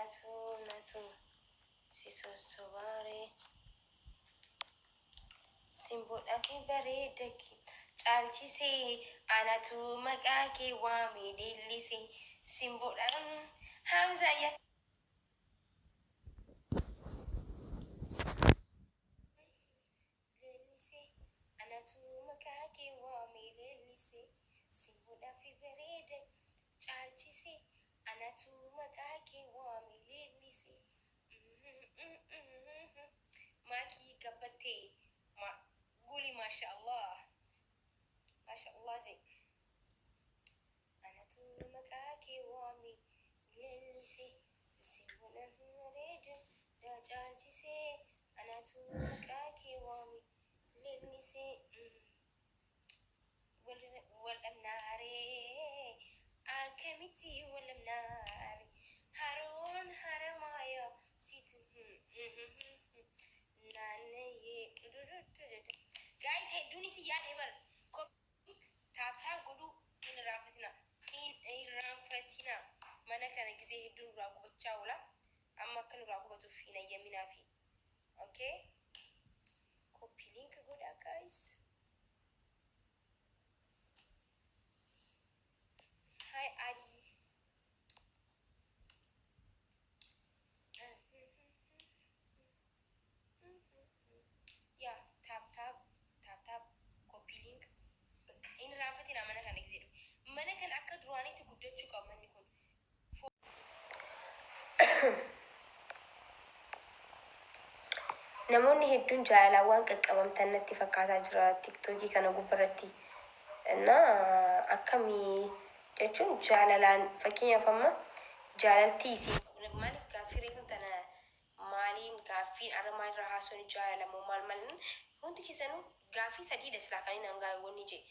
Anatu natu si sossobaaree. Simboodhaafi bareeda kee caalchisee anatu maqaa kee waamee leellisee simboodhaan Hamza ya leellisee anatu maqaa kee waamee leellisee simboodhaafi bareeda caalchisee anatu maqaa kee waamee leellisee maakii gabbattee ma guli maasha Allah maasha Allah je anatu maqaa kee waamee leellisee simboodhaafi bareeda caalchisee anatu maqaa kee waamee leellisee wal dhabnaaree akkamitti wal dhabnaaree haroon haramaaya situ naanna'ee. Guys, hedduun isin yaade bar tap tap godhuu hin irraanfatina, hin irraanfatina. Mana kana gizee hedduu nurraa gubachaa oola. Amma akka nurraa gubatuuf hin ayyaminaafi. Okay, copy link godhaa, guys. Hi Ali. Yaa tap tap tap tap, copy link hin irraanfatina. Mana kana gizee dhufe mana kana akka duraanitti guddachuu qaba manni kun. Namoonni hedduun jaalalaan waan qaqqabamtan natti fakkaataa jira TikTokii kana gubbarratti. Na akkamii jechuun jaalalaan fakkeenyaaf amma jaalaltii isii maaliif gaaffii reefuun tana maaliin gaaffiin arra maalirraa haasofni jaalala moo maal maal hundi keessanuu gaaffii sadiidha silaa kan inni hangaa wanni jee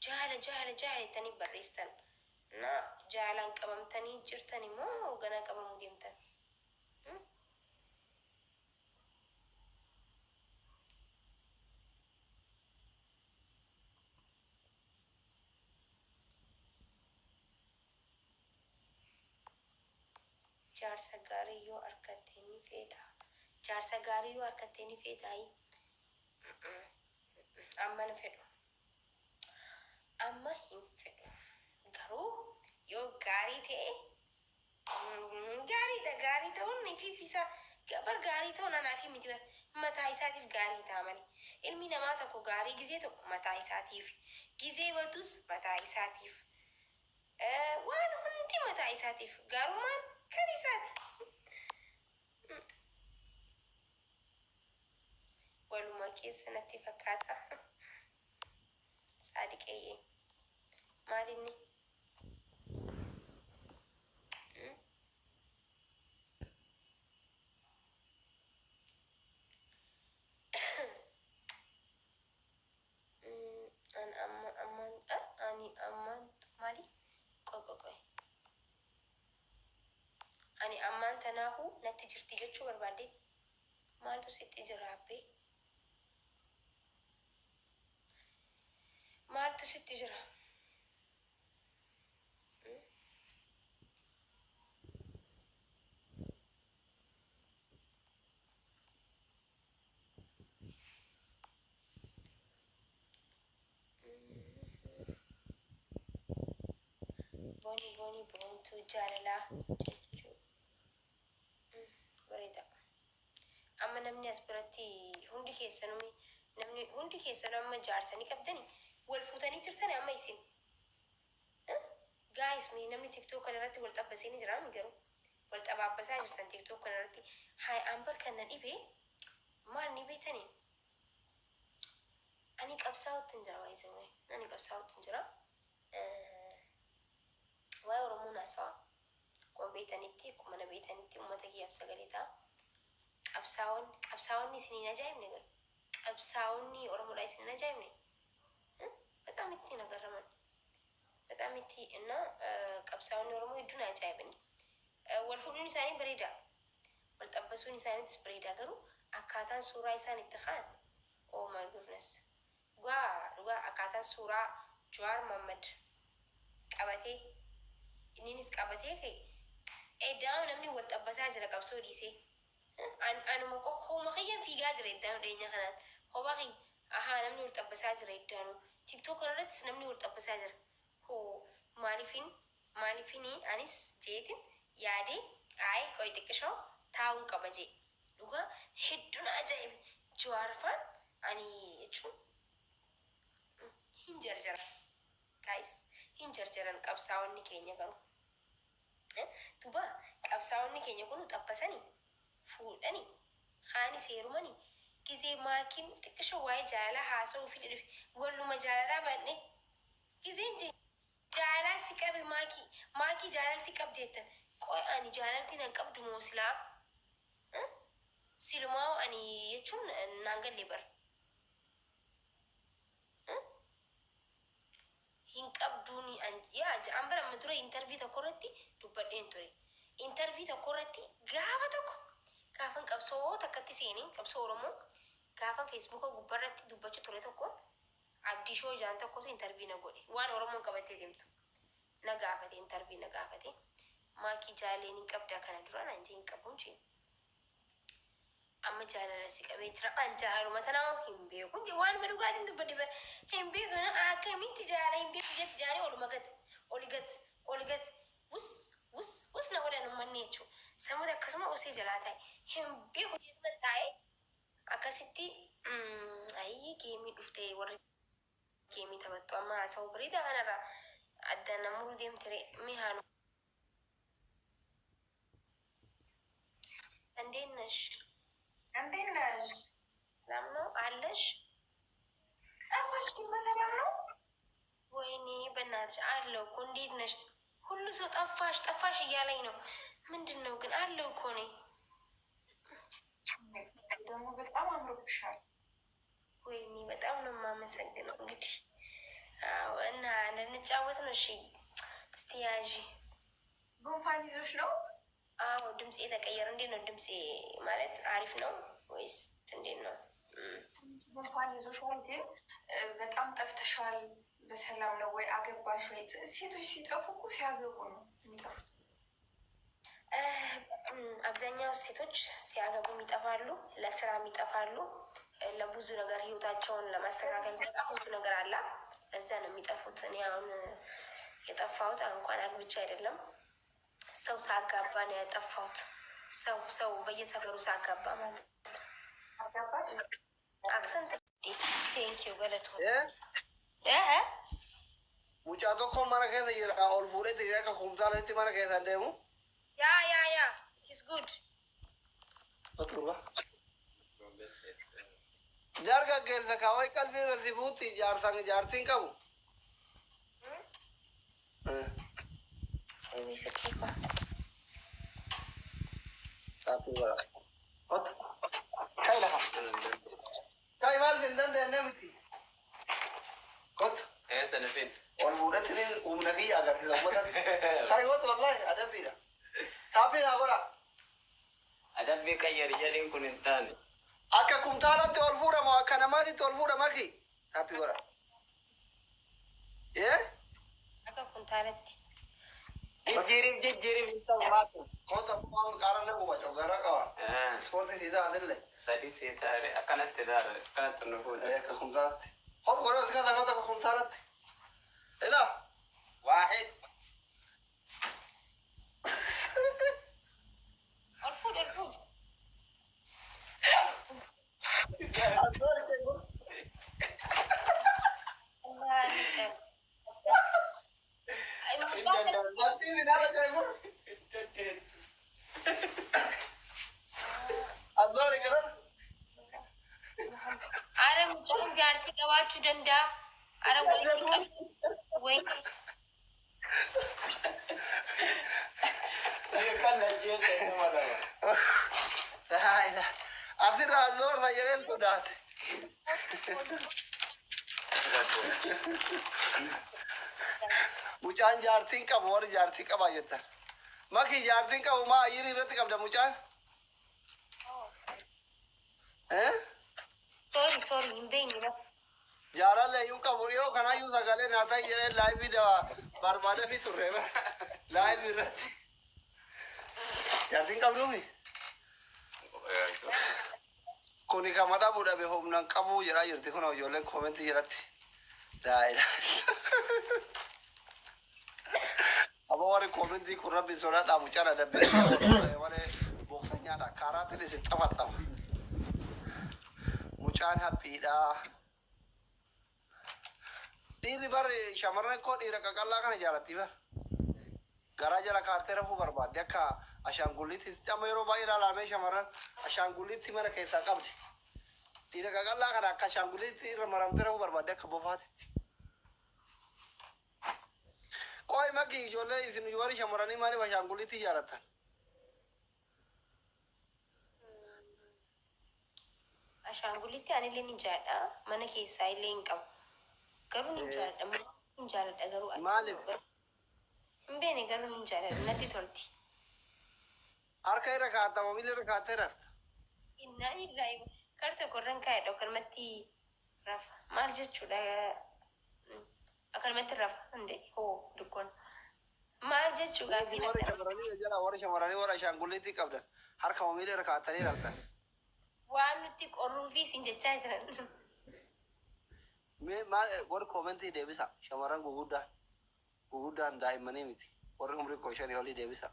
jaalala jaalala jaalala jettanii barreessitan na jaalalaan qabamtanii jirtani moo ganaa qabamuu deemtan? Jaarsa gaarii yoo argatte ni feetaa? Jaarsa gaarii yoo argatte ni feetaayi? Amma hin fedhu. Amma hin fedhu. Garuu yoo gaarii ta'e gaariidha. Gaarii ta'uun ifiif isa bar gaarii ta'uun anaaf miti bar mataa isaatiif gaarii ta'a malee. Ilmi namaa tokko gaarii gizee ta'u mataa isaatiif, gizee badus mataa isaatiif, waan hundi mataa isaatiif, gaarummaan kan isaati. Waluma keessa natti fakkaata. Saadiqeeyyee. Maalinni? An amma ammaan ani ammaan maali? Qoy qoy qoy. Ani ammaan tanaahu natti jirti jechuu barbaadde. Maaltu sitti jira abbee? Maaltu sitti jira? Booni booni boontuu jaalalaa jechuu bareeda. Amma namni as biratti hundi keessanuu, namni hundi keessanuu amma jaarsa ni qabdani, wal fuutanii jirtani amma isin. Guys, mee namni TikTok kana irratti wal xabbasee ni jira garuu wal xabaabbasaa jirtan TikTok kana irratti. Hay ambar kan na dhibe maal ni beetani? Ani qabsaa'utti hin jira, waayizawee. Ani qabsaa'utti hin jira. Waa'ee Oromoon haasawa. Akkuma beetanitti, akkuma na beetanitti uummata kiyyaaf sagalee ta'a. Qabsaa'onni qabsaa'onni isin hin ajaa'ibne garuu. Qabsaa'onni Oromoodhaa isin hin ajaa'ibne? በጣም itti nagarraman. በጣም itti እና qabsaa'onni Oromoo hedduun ajaa'ibani. Wal fuudhuun isaanii bareeda. Wal xabbasuun isaaniitis bareeda, garuu akkaataan suuraa isaan itti ka'an, oh my goodness. Dhugaa dhugaa akkaataan suuraa Jawaar Mohammad qabatee inninis qabatee ka'e Eddaa'u namni wal xabbasaa jira qabsoo dhiisee. Anuma qoqqooma kiyyan fiigaa jira eddaa'u dhiyeenya kanaan. Kophaa kiyya ahaa namni wal xabbasaa jira eddaa'u. TikTok irrattis namni wal xabbasaa jira. Hoo maaliifin maaliifini anis jeetin yaadee ayi qoy xiqqishoo taa'uun qaba jee. Dhugaa hedduu na ajaa'ibe. Jawaar faan ani jechuun hin jarjaran. Guys, hin jarjaran qabsaa'onni keenya garuu. Duba qabsaa'onni keenya kun xabbasanii fuudhanii kaanis heerumanii gizee maakiin xiqqishoo waa'ee jaalalaa haasa'uu fi dhufe walluma jaalalaa banne gizeen jee jaalalaa si qabe maakii maakii jaalalti qabdeettan qoy ani jaalalti nan qabdu moo silaa silumaa ani jechuun naan galle bara. Hin qabduuni yaa an bara amma dura interview tokko irratti dubbadheen ture. Interview tokko irratti gaafa tokko gaafan qabsoo takkatti seenee qabsoo Oromoo gaafan Facebooka gubbaarratti dubbachuu ture tokkoon Abdii Shoo jaan tokkotu interview na godhe. Waan Oromoon qabattee deemtu na gaafate, interview na gaafate. Maakii jaaleen hin qabdaa kana dura naan jee, hin qabuun jee. Amma jaalala si qabee jira an jaalaluma tanaa hin beeku jee, waanuma dhugaatiin dubbadhe bara hin beeku akkamitti jaala hin beeku jetti jaanii oluma gad oli gad oli gad wus wus wus na godhan ummanni jechuudha. Sammuu akkasuma usee jalaa taa'e hin beeku jeetuma taa'e akkasitti ayii game dhuftee warri game taphattu amma haasa'uu bareedaa kanarraa addaan namuruu deemtire mihaanu. እንዴት ነሽ? እንዴት ነሽ? ሰላም ነው አለሽ? ጠፋሽ ግን በሰላም ነው? ወይኔ በእናትሽ አለው እኮ። እንዴት ነሽ? ሁሉ ሰው ጠፋሽ ጠፋሽ እያለኝ ነው። ምንድን ነው ግን አለው እኮ እኔ። ደግሞ በጣም አምሮብሻል። ወይኔ በጣም ነው የማመሰግነው። እንግዲህ አዎ፣ እና እንድንጫወት ነው። እሺ እስቲ ያዢ። ጉንፋን ይዞሽ ነው? አዎ ድምፄ የተቀየረ። እንዴት ነው ድምፄ? ማለት አሪፍ ነው ወይስ እንዴት ነው? ጉንፋን ይዞሻል፣ ግን በጣም ጠፍተሻል። በሰላም ነው ወይ? አገባሽ ወይ? ሴቶች ሲጠፉ እኮ ሲያገቡ ነው የሚጠፉት። አብዛኛው ሴቶች ሲያገቡም ይጠፋሉ፣ ለስራም ይጠፋሉ፣ ለብዙ ነገር ህይወታቸውን ለማስተካከል በጣም ብዙ ነገር አለ። ለዛ ነው የሚጠፉት። እኔ አሁን የጠፋሁት እንኳን አግብቼ አይደለም፣ ሰው ሳጋባ ነው ያጠፋሁት። ሰው ሰው በየሰፈሩ ሳጋባ ማለት ነው። አገባሽ? Accent thank you ገለቱ። Eh? Mucaa tokko mana keessa jira, ol fuudhee jira, akka kumtaalatti mana keessa deemu. Yeah, it's good. Oturba. Dargaggeessa kaawwai qalbii irratti buutti jaarsan jaartiin qabu. ወይ ስልኬ Taappii godha. Otu. Kai lafa. Kai maal hin dandeenye miti. Kottu. Eessa nafin? Ol fuudhee humna kiyya agarsiisa uummatatti. Kai kottu, wallahi adabbiidha. Taappii naa godha. Adabbii qayyari jedhiin kun hin taane. Akka kumtaalatti ol fuudhamu akka namaatitti ol fuudhama ki. Taappii godha. Ee? Akka kuntaalatti. Jijjiiriif jijjiiriif hin ta'u maatu. Kottu akkuma qaarannee guba coggaara qaba. Ispoortii siidaa asillee. Sadi sii taare akkanatti taare akkanatti nu fuute. Akka kumtaalatti. Hop godha as kana kottu akka kumtaalatti. Ilaa. Waahid. Ol fuudh, ol fuudh. Azoori ceekur. Allah ni Hin danda'amu. Ati binaara ceekur. Azoori garan. Ara mucaan jaartii qabaachuu danda'a. Ara walitti qabdi. ወይ Kan ajjeese nama lama. Asirraa azoorta jedheen sodaate. Mucaan jaartiin qabu warri jaartii qabaa jettan. Maki jaartiin qabu maa ayyirii irratti qabda mucaan? Eh? Sorry, sorry, hin beekne. Jaalallee iyyuu qabu dhiyoo kanaayyuu sagalee naa ta'e jedhee live barbaada fi turre bara. Live irratti. Jaartiin qabduumi? Kuni kama dhabuu dhabe humnaan qabuu jedhaa jirti kun ijoolleen koomentii jalatti. Daa'ila. Aboo warri koomentii kun rabbi sodaadhaa mucaan adabbii malee booksa nyaadha. Kaaraatiin isin xafaxafa. Mucaan haphiidhaa. Dhiirri bar shamarran koo dhiira qaqallaa kana jaalatti bar. Garaa jala kaattee rafuu barbaadde akka ashaangulliitti amma yeroo baay'ee ilaalamee shamarran ashaangulliitti mana keessaa qabdi. Dhiira qaqallaa kana akka ashaangulliitti irra maramtee rafuu barbaadde akka bofaatitti. Qo'ii makii ijoollee isin warri shamarranii maaliif ashaangulliitti jaalattan? Ashaangullitti anillee ni jaalladha. Mana keessaa illee hin qabu. Garuu ni jaalladha. Ni jaalladha garuu. Maaliif? Hin beekne garuu ni jaalladha. Natti tolti. Harka irra kaa'atta moo miila irra kaa'attee rafta? Innaa illaa kar tokko irran kaa'edha. Akkanumatti rafa. Maal jechuudha? Akkanumatti rafa. Hinde hoo dukkoon. Maal jechuu gaaffii Warri natti shamarranii jala warri shamarranii warra ashaangulliitti qabdan harka moo miila irra kaa'attanii raftan? Waan nutti qorruu fi isin jechaa jiran. Mee maal warri koomentii deebisa shamarran guguddaan guguddaan daa'immanii miti warri umrii 15 olii deebisa.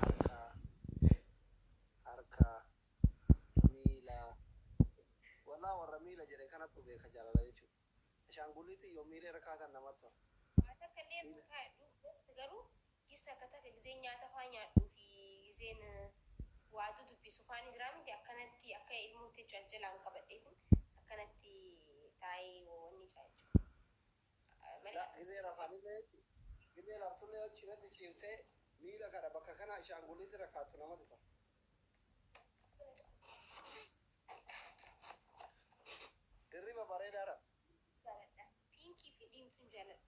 Harka harka miila wallaa warra miila jedhe kanattu beeka jaalala jechuudha. Ashaangulliitti yoo miila irra kaa'atan namatti tola. Waan akka illee irra kaa'edhu garuu gisa akka takka gizeen nyaata faa nyaadhuu fi gizeen waatu dubbisu faan jira miti akkanatti akka ilmootti jechuudha jalaan qabadheetiin akkanatti taa'ee wanni jaa jechuudha. Malee akkas Gizee rafanillee gizee laftullee yoo cinatti ciiftee miila kana bakka kana ashaangulliitti irra kaa'attu namatti tola. Hirriba bareedaa rafta. Jaaladha. Piinkii fi diimtuun jaaladha.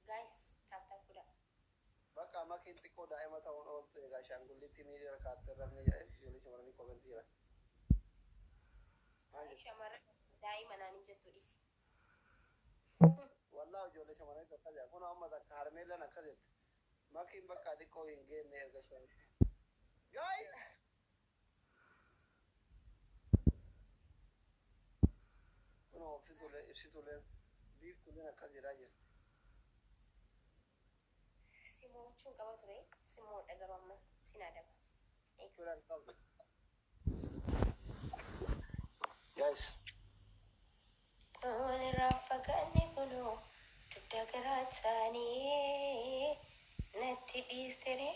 Guys, tap tap godhaa. Bakka makiin xiqqoo daa'ima ta'uun ooltu egaa ashaangulliitti miila irra kaa'attee rafne jedhee ijoollee shamarranii koomentii jira. Maal jettu? Shamarran daa'ima naan hin jettu dhisi. Wallaa ijoollee shamarranii tokko jira. Kun amma takka harmeellaan akkas jette. Makiin bakka xiqqoo hin geenne erga shanii. Guys! Kun ibsituuleen ibsituuleen biiftuuleen akkas jedhaa jirti. Simoochuun qaba ture. Simoodha garuu amma sin adaba. Next. Biraan qabdu. Guys. Walirraa fagaanne kunoo dugda garaa isaanii natti dhiistere.